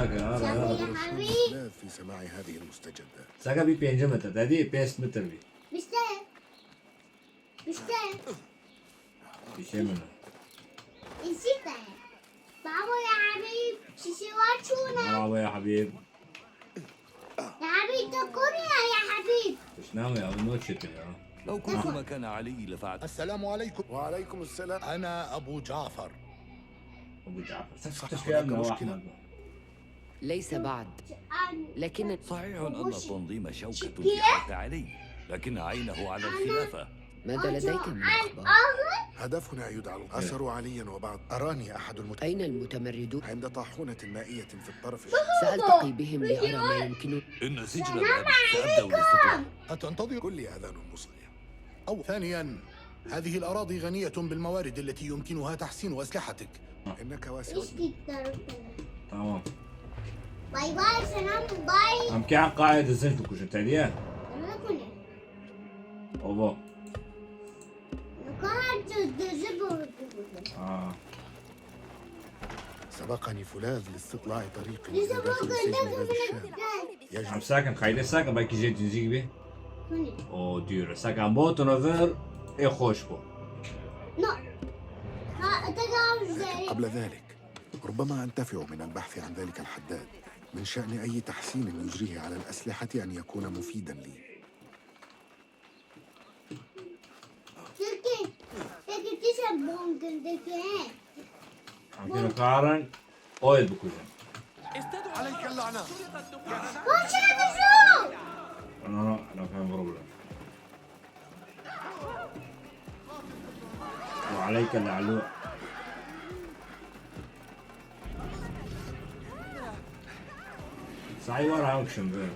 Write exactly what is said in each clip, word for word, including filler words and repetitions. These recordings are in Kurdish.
Şafi ya Habib. في سماع هذه المستجدات. Saka bir pêncî metre, te dî pênc metre bî. Bişte. Bişte. Bir şey mi? Bişte. Baba ya Habib, şişe var çuğuna. Baba ya Habib. Ya Habib, da konuya ya Habib. Hiç ne ya, bu ne çetin ya. لو كنت مكان علي لفعلت. السلام عليكم. وعليكم السلام. أنا أبو جعفر. Abu Cafer. Sen çıkış gelme, o Ahmet. ليس بعد. لكن صحيح أن التنظيم شوكة في حلق علي، لكن عينه على الخلافة. ماذا لديك من أخبار؟ هدفنا يدعى العسكر عليا وبعض. أراني أحد المت- أين المتمردون؟ عند طاحونة مائية في الطرف الشرقي. سألتقي بهم لأرى ما يمكنون. إن سجن باب سأبدأ الاستطلاع. أتنتظر؟ كل أذان مصغية. أو ثانيا، هذه الأراضي غنية بالموارد التي يمكنها تحسين أسلحتك. إنك واسع. Tamam. Bay bay, selam, bay. Em kê qayê dizin bikujin, te diye? Bikujin. Ovo. Yukarı dizi bikujin. Aa. سبقني فولاذ لاستطلاع طريق إلى داخل سجن باب الشام. Em sakin, xeylê sakin, belkî jê dizî gibi. O diyor, sakin, botun över, e hoş bu. لكن قبل ذلك، ربما أنتفع من البحث عن ذلك الحداد. من شأن أي تحسين يجريه على الأسلحة أن يكون مفيدا لي. Peki, peki, kişa bongindeki, he? Em kê karin, oyê bikujin. عليك اللعنة. Koşa düşün! Ana, ana, kan vurulur. وعليك اللعنة. Sahi var ha, akşam böyle.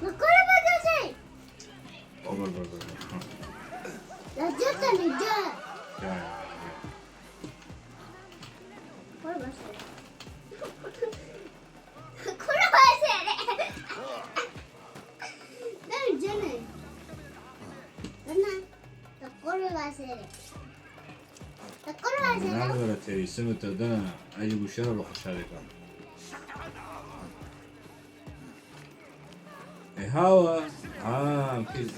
Yukarı bakacak. Olur, olur, olur. Ha. Ya, cidden, cidden. Ya, ya, ya. Koy başla. Koy başla. Ben canım. Ana, koy başla. Koy başla. Ne böyle teyze mi tadına? Acı bu şarap o şarap. E, hawa. Ha, em kê,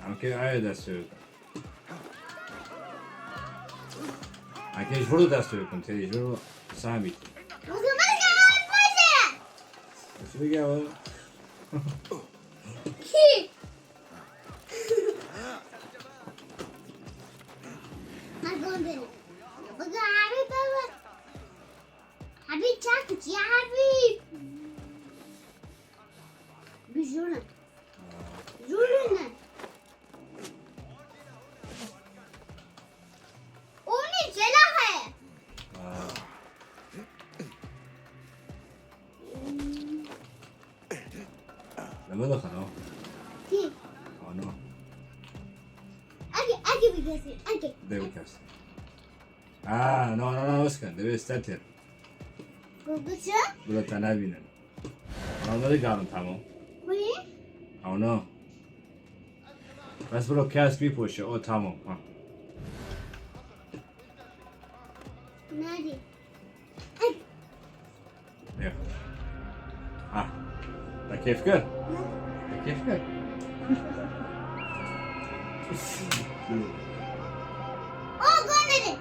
em kê aya dest pê bikin. Em kê ji vir dest pê bikin, tê ji vir sahibî. Nasıl bir gava? Ki? Ha, gondeli. Bugün abi baba. Abi çak ya abi. Bir jüre. Jüre ne? Onu celahe. Lama da xana. Ki? Ano. Agi, agi bir gelsin, agi. De bir gelsin. Ah, no, no, no, Özkan, de bir starter. Guguşu? Burada tanabinin. Onları kalın, tamam. Bu ne? Oh no. Bes bro, kes bir poşe, o tamam. Ha. Nerede? Yok. Ha. Da keyf kir. Da keyf kir. O, görmedi.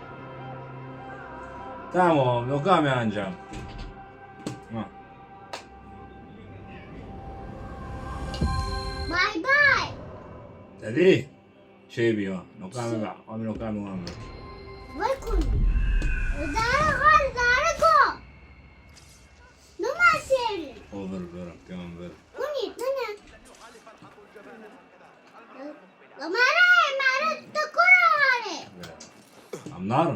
Tamam, yok abi ancak. Ha. Bay bay. Tabii. Çêbî ya. Noka me be. Abi noka me wan be. Vay konu. Zara gal zara go. Numa seri. O ver ver. Tamam ver. Kuni tane. Mara mara takora hare. Amnar.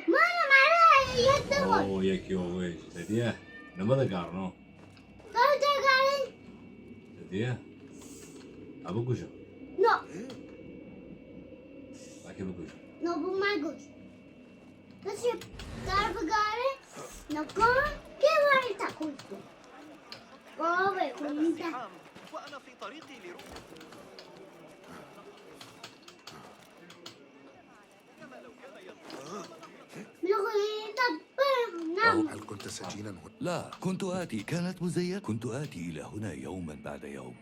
Mara mara yedde var. O yek yo vej. Te diye. Ne bada garno. Kar te garin. Te diye. A bikujim. No. Belkî bikujim. No, bu me got. Kişi kar bigare, no kan ke wari takuytu. Baba, kunta. وأنا في طريقي لرؤية. Min xwe da bêhna. هل كنت سجينا هنا. لا، كنت آتي، كانت مزيفة. كنت آتي إلى هنا يوما بعد يوم.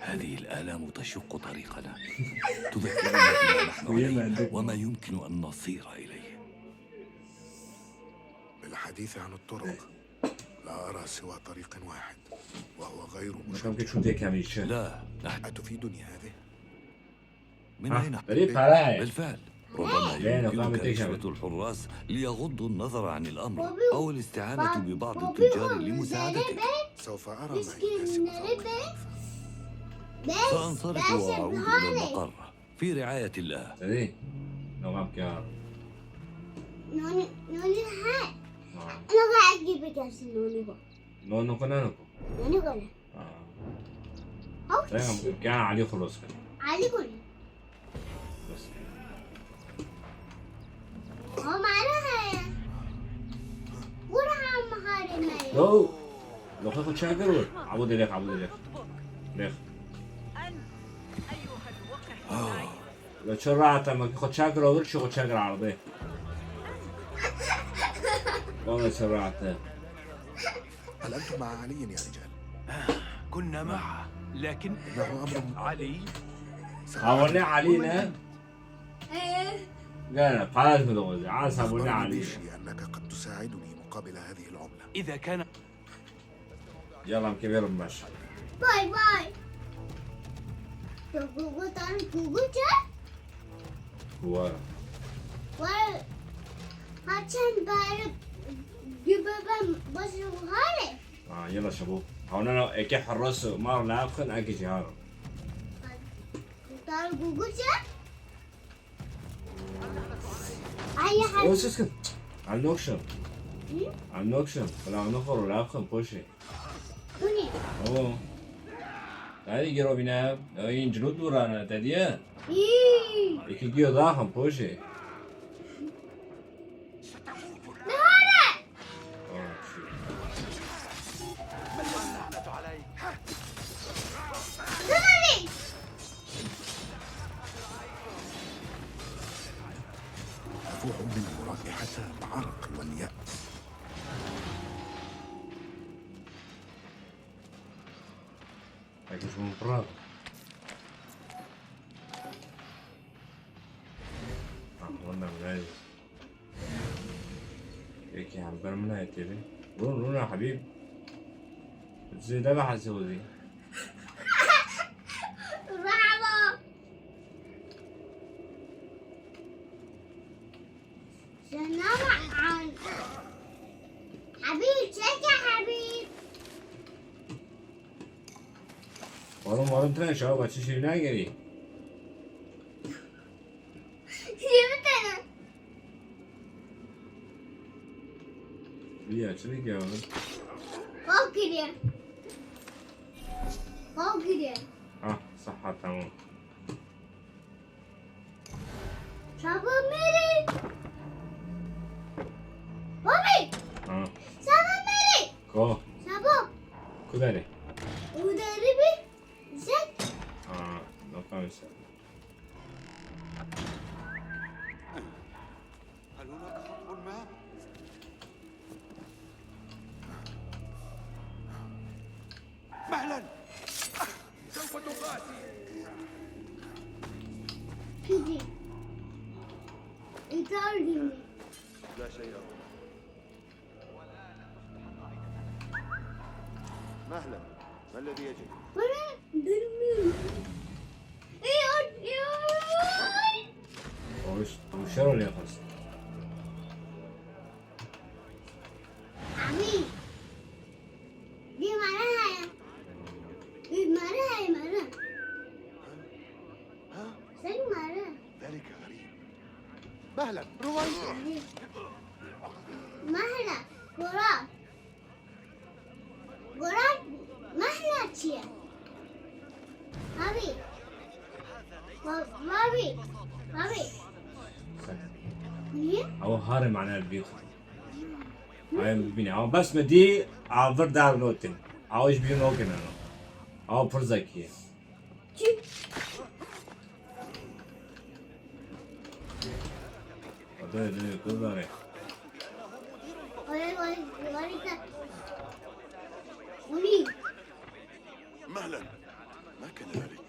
هذه الآلام تشق طريقنا. تذكرنا بما نحن عليه وما يمكن أن نصير إليه. بالحديث عن الطرق، لا أرى سوى طريق واحد، وهو غير مشجع. لا، نحن أتفيدني هذه؟ من أين؟ بالفعل. ربما يمكنك رشوة الحراس ليغضوا النظر عن الأمر، أو الاستعانة ببعض التجار لمساعدتك. سوف أرى ما يناسب ظروفي. سأنصرف وأعود إلى المقر. في رعاية الله. Nonê, nonê he. Nonê he. Nonê xwe nonê xwe. Nonê xwe ne niko. Nonê xwe ne. Tamam, gel Ali xulus kir. Ali xulus. Bes. O mare he. Bura ha mahare me. Yo. Lo xwe çager wir. Abu direk, abu direk. Direk. Lo çi rahat ama ki xwe çager wir, çi xwe çager arde. Valla çi rahat. هل أنتم مع علي يا رجال؟ كنا معه، لكن إنه أمر علي. Abone Ali ne? Gel, paylaşma da olacak. Al abone Ali. أخبرني بيشي أنك قد تساعدني مقابل هذه العملة. إذا كان Yalan ki verin baş. Bay bay. Gugu tan gugu çe? Kuwara. Var. Haçan bari gübeben başı hare. Ha, yala şabo. Hawna eke harras mar lafın eke cihar. Tan gugu çe? Ay, ya. Os, os, os. Al nokşan. Al nokşan. Bela nokor lafın poşe. Bu ne? O. Hadi gir o bine. Ya, in cilo durana, te diye. İki giyo daha ham poşe. Nihare! تفوح منه رائحة العرق واليأس. Herkes bunu bravo. Ah, ondan güzel. Peki, yani ben buna yeterim. Vurun, vurun ya Habib. Zeyde ve Hazi Ozi. Bravo. Sen ne yapıyorsun? Habib, çek ya Habib. Oğlum, oğlum, tren şahı, bak, çişini ne gereyim? Yirmi tane. İyi, açılık ya oğlum. Kalk geriye. Kalk geriye. Ah, saha, tamam. Şabo, Mary. Bobby. Ha. Şabo, Mary. Ko. Şabo. Kudari. Udari bi. Zek. Ha, no kamis. هل هناك خطر ما؟ مهلا! سوف تقاسي! Pidgey. Ithar Gimi. لا شيء هنا. مهلا، ما الذي يجب؟ Bana bilmiyorum. Ey, ay, ay. Hoş, hoşlar oluyor kız. Abi. Bir mara ya. Bir mara ya, mara. Sen mara. ذلك غريب. مهلا، رويدا. Mehla, Goran. Goran, mehla çi ye? Abi. Ba-, Babi. Babi. Niye? Ama harê mane bî xwe. Ay bibîne. Ama bes me dî, a vir dar notin. Aw ji bîr nokin ano. Aw pir zekî ye. Hadi, hadi, kızlar. مهلا. ما كان ذلك؟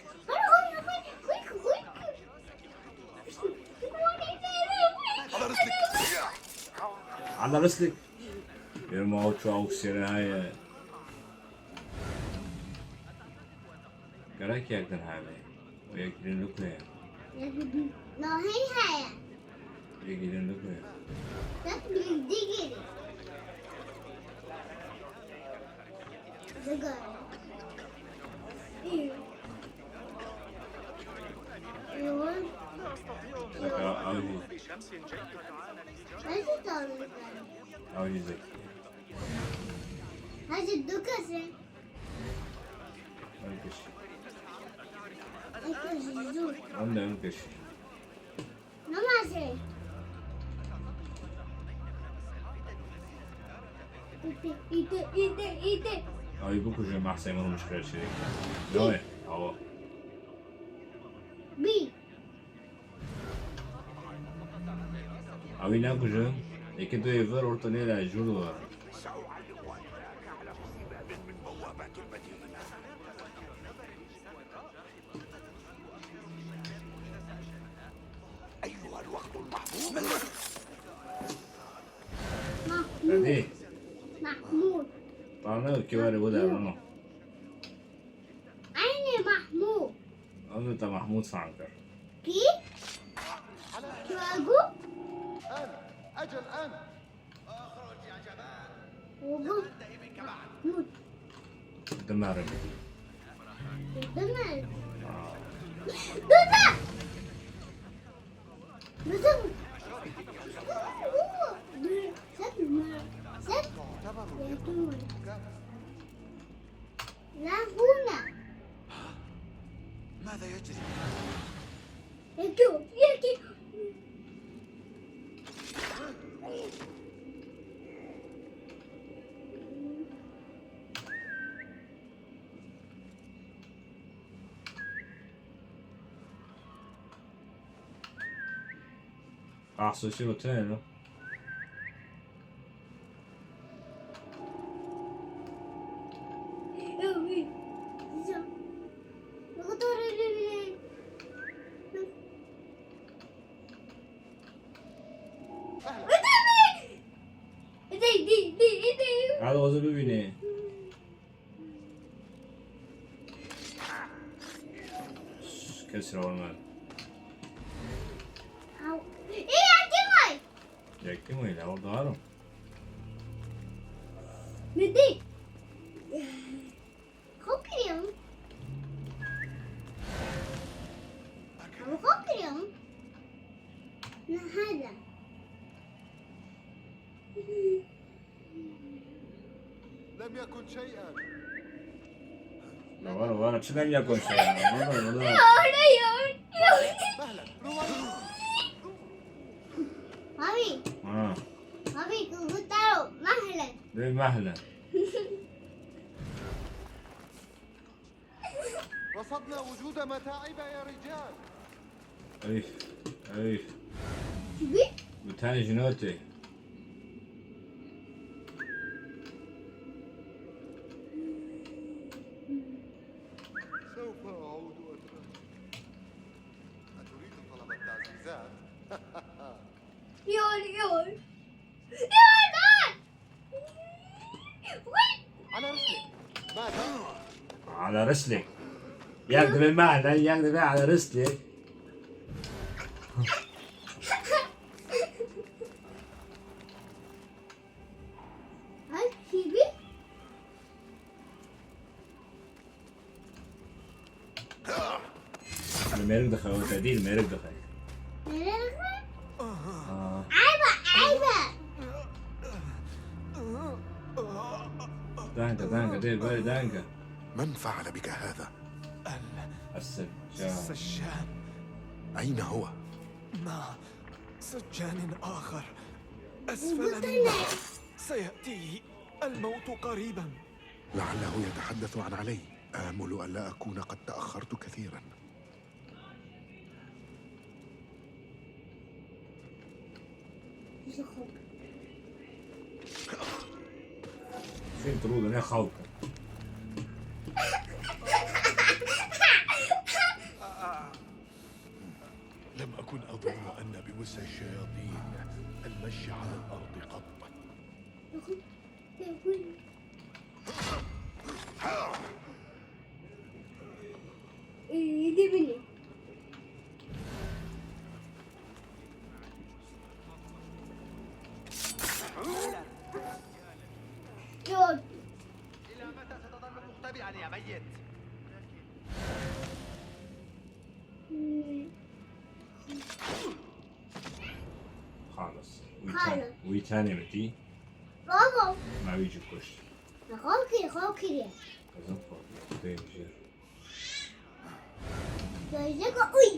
على رسلك. على رسلك. يا ما هو تشوف سير هاي. Gerek yektir hebe. O yek dilin lukne ya. Nahin haya. Yek dilin lukne ya. Bak bildiğin. Zıgar. İyi. Yoğun. Zaka avcı. Nasıl tanrı? Avcı zeki. Hadi dukasın. Ön kişi. Ön kişi. Ön de ön kişi. Namazı. İte, ite, ite, ite. Ay bu kuşu mahsem olmuş kraliçe. Yok, hava. Bir. Ew ê nekujin, êkê tu yê vir orta nêre jûr dibare. Mahmud. Hadi. Mahmud. Bana ki var bu da bunu. Aynı Mahmud. Onu da Mahmud sanki. Ki? Ki var bu? أجل أنت. Ogu. Mahmud. Dimerim. Dimerim. Aa. Dur da. Dur da. Dur. Sen mi? Sen? Ya, dur. لا هنا. ماذا يجري؟ يكو، يكو. Ah, c'est sûr, tiens, là. Hadi ozu bibîne. Kes rawan ver. Ê, yekê may. Yekê may la, orada var o. Medi. Xo kiriyam. Xo kiriyam. Nahada. لم يكن شيئا. Vara, vara, çi dem ya konuşuyor ya? Vara, vara. Yar, yar, yar. مهلا، روان. Abi. Ha. Abi, kızı taro, mahlen. Ne mahlen? رصدنا وجود متاعب يا رجال. Ey, ey. Çibi? Bi tenê jinotê. سوف أعود أترك. أتريد طلب التعزيزات؟ Yol, yol. Yol, yol. على رسلك. ماذا؟ على رسلك. Yek dibe mahlen, yek dibe على رسلك. Ay, çibi? Li mêrik dixe, we te dî li mêrik dixe. Mêrik dixe? Aa. Eyba, eyba. Danke, danke, dê, berê, danke. من فعل بك هذا؟ السجان. السجان. أين هو؟ مع سجان آخر أسفل مني. سيأتي الموت قريبا. لعله يتحدث عن علي. آمل ألا أكون قد تأخرت كثيرا. فين تروح؟ أنا خاوفك. لم أكن أظن أن بوسع الشياطين المشي على الأرض قط. إلى متى ستظل مختبئا يا ميت؟ خلص. ويتان-، خلص. ويتاني متي؟ بابا. ما بيجي كشت. خاكي، خاكي. لازم خاكي. بيجي. Dojeka, uy.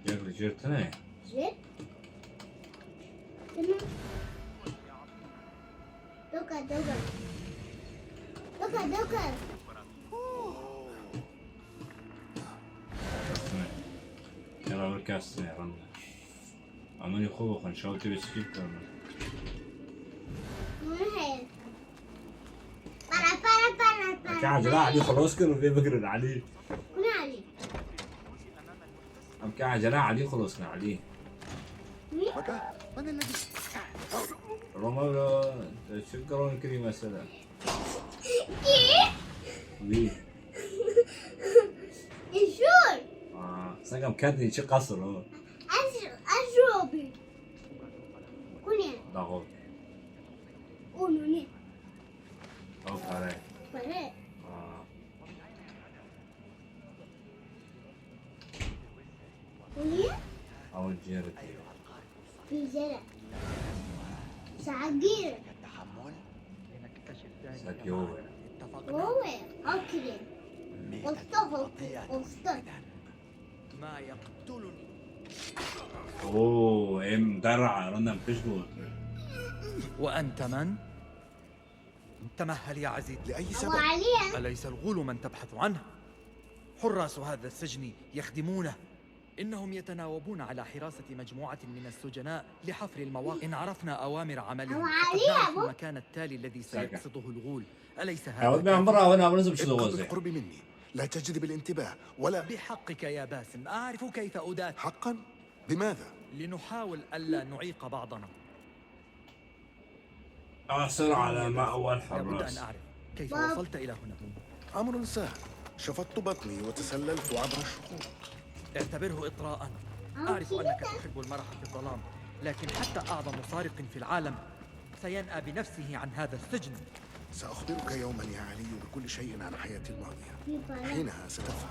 Yek li jêr tune ye. Jêr? Tamam. Doka, doka. Doka, doka. Kastine. Yara bir kastine, rende. Amanî xwe bixwin, şew tê wê skip kirin. Para, para, para, para. Eke acele Elî xilos kir û vê bigirin Elî. Ne Elî? Em ke acele Elî xilos kin Elî. Ne? من الذي؟ Romero, te çi giron kirî mesela? Kî? Wî. Îşûr. Aa, sekem kednî çi qesir o. Ez, ez robî. Kunê. Daxo. Onu ne? Ew pere. Pere. Aa. Kunê? Ew cêr tê. Pîzere. Sagir. Sek yo we. Owe, akire. Osta hopi, osta. ما يقتلني. Oo, em dera, randam piş bu. وأنت من؟ تمهل يا عزيز. لأي سبب؟ أليس الغول من تبحث عنه؟ حراس هذا السجن يخدمونه. إنهم يتناوبون على حراسة مجموعة من السجناء لحفر المواقع. إن عرفنا أوامر عملهم، فقد نعرف المكان التالي الذي سيقصده الغول. أليس هذا كافي؟ Ew ben bira wana lazım şu. ابقى بالقرب مني. لا تجذب الانتباه ولا. بحقك يا باسم، أعرف كيف أدافع. حقا؟ بماذا؟ لنحاول ألا نعيق بعضنا. أعثر على مأوى الحراس. لابد أن أعرف كيف وصلت إلى هنا. أمر سهل. شفطت بطني وتسللت عبر الشقوق. اعتبره إطراء. أعرف أنك تحب المرح في الظلام، لكن حتى أعظم سارق في العالم سينأى بنفسه عن هذا السجن. سأخبرك يوما يا علي بكل شيء عن حياتي الماضية. حينها ستفهم.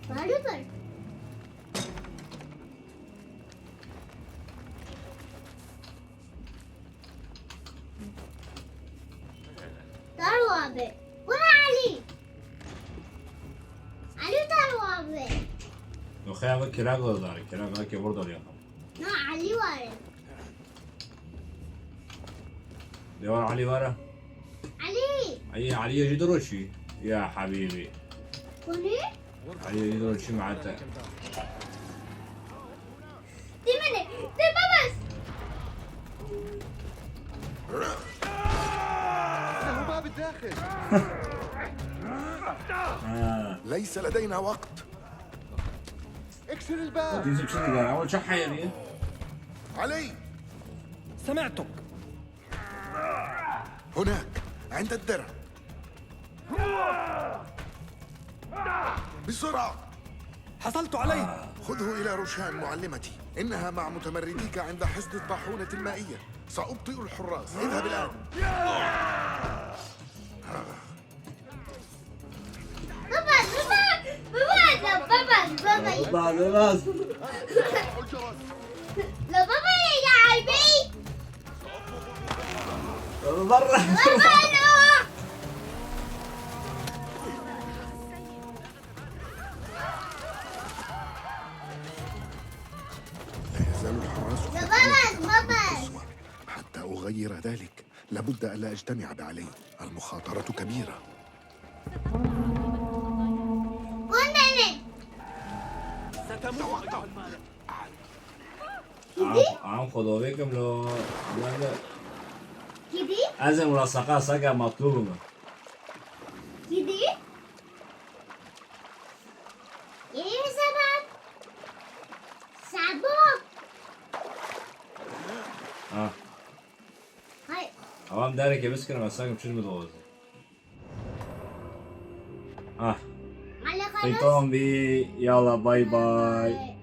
Beraber. Tarwa abi. Bu ne Ali? Ali Tarwa abi. Yok ya, bu kirak oldu, kirak, belki burada yapalım. Ne Ali var ya? Devam Ali var ha. Ali. Ay, Ali يجي دروشي يا حبيبي. Kuni? Ali يجي دروشي معناتها. Demene, de babas. إنه باب الداخل. Ha. ليس لدينا وقت. اكسر الباب. Dizim şimdi gel. Ama çok hayır ya. علي. سمعتك. هناك، عند الدرع. بسرعة. حصلت عليه. خذه إلى روشان معلمتي. إنها مع متمرديك عند حصن الطاحونة المائية. سأبطئ الحراس. اذهب الآن. Baba, baba, baba, la baba, baba. Baba, baba. La baba, ya abi. Baba, برا. Baba, no. لا يزال الحراس في القسوة حتى أغير ذلك. لابد ألا أجتمع بعلي. المخاطرة كبيرة. Bunda ne? تموت عن مال. Am, am xwe dawê kim lo. Wende. Kidî? Ez ê wila seqa seke metlûb im. Kidî? Kidî sebep? Sebep? Ha. Hay. Tamam, derekê biskirim, ez sekim çil mi dozim. Ah, Mala xitam bî, yala bay bay.